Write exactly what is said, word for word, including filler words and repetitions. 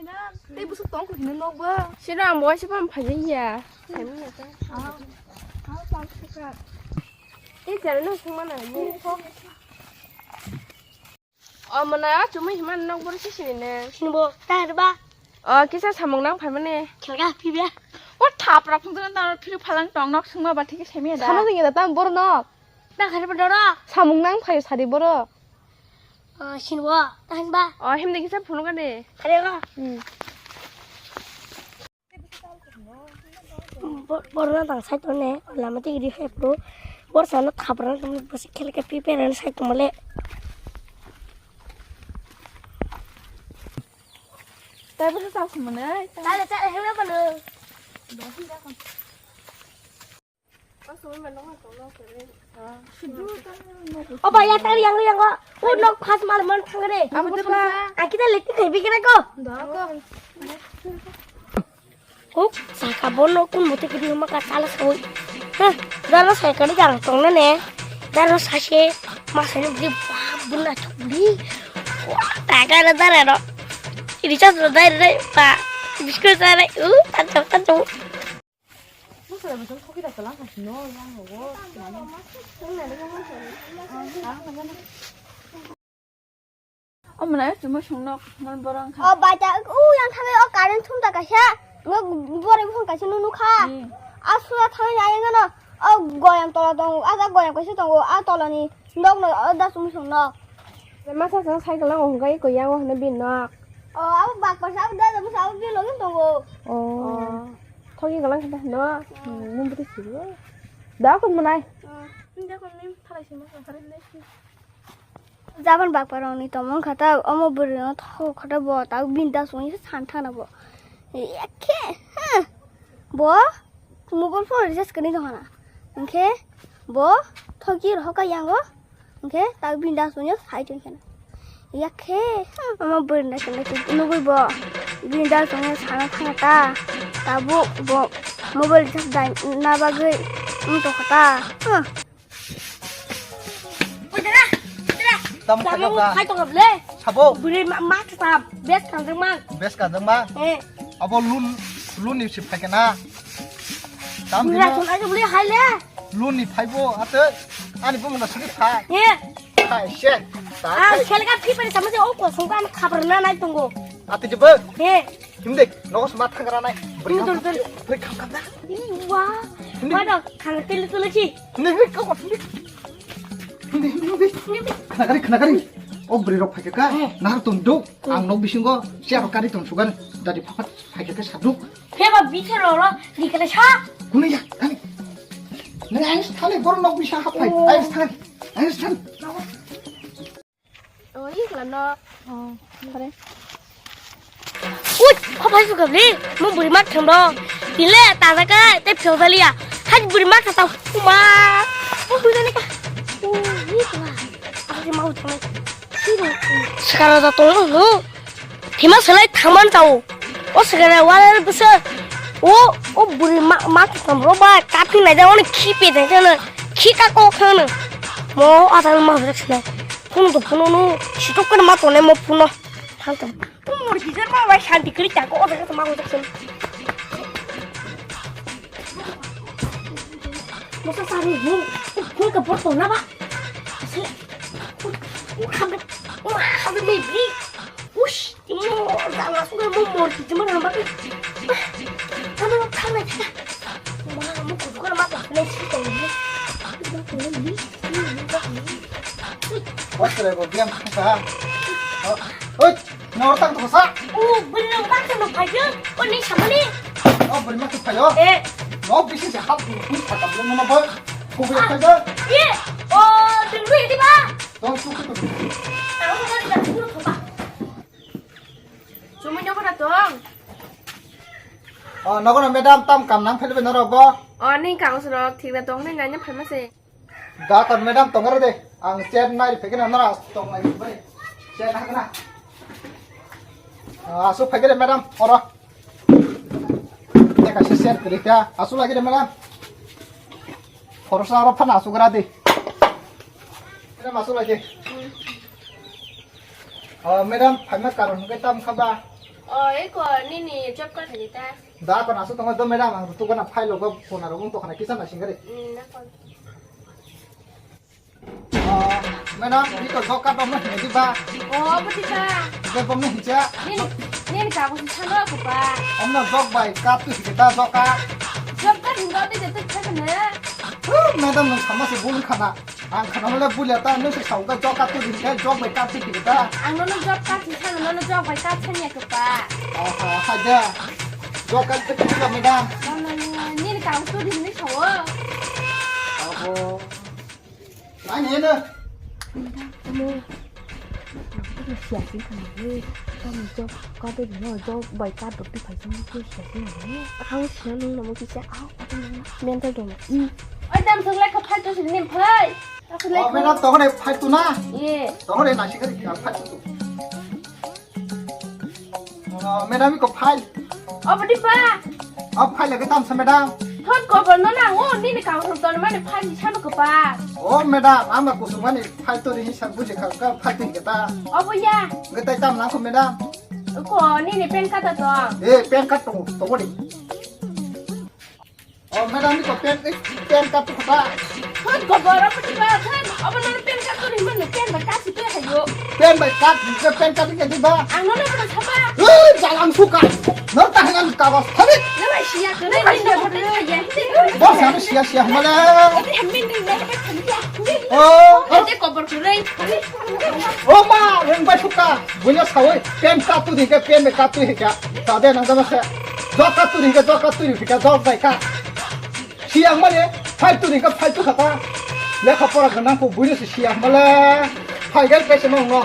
Tei bwswk tong kho hino nokbo. Sino ang bo se pam phai ya. Tei jara no sung mana ni. O mana chumui hima nok bor si sini ne. Sini bo ta ba. O kisa samung nang phai mane. Khelga phi be. O thapra phung tong ta phir phalang tong nok sungma ba thik semi da. Sama ni da tam bor nok. Ta khare pa doro. Samung nang phai sari boro. O sini bo ta ba. O himde kisa phunu ka de. Khare ga. Hmm. Bo-, borno tang side one, lama tigi di hepro. Bor sana thapra na tamo basi khele ke pipe na side mole. Tai basa tau sumane. Chale, chale, hemla pano. O ba ya tari yang yang ko. U nok khas mal man thang re. Abo to ba. Aki ta lekti khai bikira ko. Da ko. Ko saka bono kun mote kidi huma ka sala soi. Heh, daro sai kari jang tong na ne. Daro sase masani budi bap buna chukli. Wah, ta ka ra dara ro. Ini chas ro dai re pa. Biskut dai re. U, ta chau, ta chau. Bwswra bwswng thokida kwlang kha sino, yang rogo. O mwnai chuma songno mon borong kha. O baita u yang thangwi o current thumta kaisa. Ngo borok buphang kaisa nunu kha. Hmm. A sura thangwi ayang no. O goyam tola tongo, a jak goyam kaisa tongo, a tolani nokno o da chuma songno. Masa sa cycle o hwnkhai ko yang o hwnwi bin nok. O abo bak pasa abo da da musa abo bilogin tongo. O. Thogi galang khe no. Nung bwtwi sibwi. Da kon mwnai. Nung da kon ni thalai sima kha kare le. Jaban bakpa rokni tongmung kha ta omo bwrwino thok kha ta bo ta binda songwi san thana bo. Ekhe. Bo mobile phone recharge kwrwi tong khana. Hinkhe bo thoki rohor kha yango. Hinkhe ta binda songwi sai tong khana. Yakhe omo bwrwino songwi nugwi bo binda songwi sana thana ta. Tabuk bo mobile recharge dai na bagwi wng tong kha ta. Tamo khaijak da? Khai tongkha bwle. Sabo? Bwrwi ma, ma kha sa, bes kanjak mang. Bes kanjak mang? Eh. Abo loan, loan ni se phai kana? Tam bwrwi dino. Rakhon aja bwle hai le. Loan ni phaibo, ate, ani bo mona suri phai. Eh. Phai, se. Ta phai. Ang selga phi pari sama se o kosong ka khabar na nai tongo. Ate jebo? Eh. Himde, nogo sma thangra nai. Bwrwi kam kam. Bwrwi kam kam da. Wa. Himde. Wa do, khang tele tele chi. Himde, himde, kok, himde. Himde, himde, himde. Khna gari, khna gari. O bwrwi rok phaikha ka. Eh. Nahar tong do. Ang nok bisingo chair kari tong sugan. Dadi phapat phaikha ka saduk. Pheba bichar ro, ri kala sa. Kuni ya, kani. Nai ang thale bor nok bisa hapai. Oh. Ang thale. Ang thale. O, i khlano. O, kore. Ui, kho phai suka bli. Mo buri mak thang do. Tile ta ta ka te phyo bali ya. Hai buri mak ta. Ma. O buri ni ka. O, i kla. Aku mau thang. Sekarang ta tong no. Thima selai thaman tao. O segere wale bese. O, o buri ma, ma tam ro ba kapi nai da oni khipe de jana. Khika ko khana. Mo atan ma bek sna. Phone to phone no. Sitok kan ma to ne mo phone. Thantam. Mo mor ki jar ma wai shanti kri ta ko o de ma ko dak sen. Mo sa sa ru. Phone ka por to na ba. Se. O khamre. O khamre me bri. Ush. Imo, jala suka mo mor ki jemar nang baki. Tama lo tama kita. Ma, mo kudu kana ma pa, ne si to ni. What's the level? Diam sa. Oi, no tak to sa. O, beri nang tak to paja. O ni sama ni. O, beri ma to paja. Eh. No bisi se hap ni ta ta no ma ba. Ko beri paja. Ye. O, tunggu di ba. Tong tu tu. Tahu kan tak tu apa. Chumui nogo na tong? O, nogo na madam, tam kam nang philbe norok bo? O, ni kang sro thik da tong ni nanya phaima se. Da kon madam tong ro de. Ang chair nai phai kana nara tong nai bai. Chair na kana. Ah, asu phai de madam, oro. Te ka se chair kri ta. Asu lagi de madam. Khorosa aro phana asu gra de. Madam asu lagi. O, madam, phaima karon hwnkhe tam kha ba? O, eko nini job card hai ta. Da ko nasu tongo do madam, ang tu gana file logo phone aro ung to khana kisa na singare. Hmm, na kon. Ah, madam, ini to job card omno hini di ba? O, abo di ba? Be bomno hincha? Nini, nini kago si chano ko ba? Omno job bai card tu hini ta job card. Job card hingga di jatuh chakne. Huh, madam, nung sama si bulung khana. Ang khana mole bulia ta, nung si sauka job card tu hini ta, job bai card tu hini ta. Ang nono job card si chano, nono job bai card chanya ko ba? Aha, haja. Job card tu hini ta, madam. Nono, nini kago tu hini sao. Abo. Ani eno. Tamo. Siya sing kami. Tamo job kado dino job bai kado pi pai sing ke siya sing kami. Ang siya nung namo kisa. Ah, mental dong. Oi, tam thok lai ka phai to sini phai. Aku lai. Oh, mena tokone phai tu na. Ye. Tokone na sikari phai tu. Oh, madam, iko file. Obo di ba? Oh, file lagi tam sa, madam. Thon kobor no nang o, nini kang thon ton mani file ni sano ko ba. Oh, madam, ama kusung mani file to ri hisan buji ka, ka file to kita. Obo ya. Ngetai tam nang ko, madam. Ko nini pen kata to. Eh, pen kat to, to bodi. Oh, madam, ni ko pen, eh, pen card to kota. Hoi, gobor, apa di ba? Hoi, apa nang pen card to ri mana? Pen ba kasi pe hayo. Pen ba card, ni ko pen card ni ba? Ang nono apa sapa? Eh, jalan suka. Nor tahan ang kawas. Habis. Nama siya to ri, ni siya to ri. Bos, ano siya, siya, mala. Ini hamin ri, nang apa kali ya? Oh, oh. Ate gobor to ri. Oh, ma, reng ba suka. Bunya sawi, pen card to di ke, pen card to di ke. Tade nang dama se. Job card turi hingke job card turi phika job bai ka. Siyang mani file turi hingke file tu khata. Lekha pora gwnang kho buino se siyang male. File gai pese no no.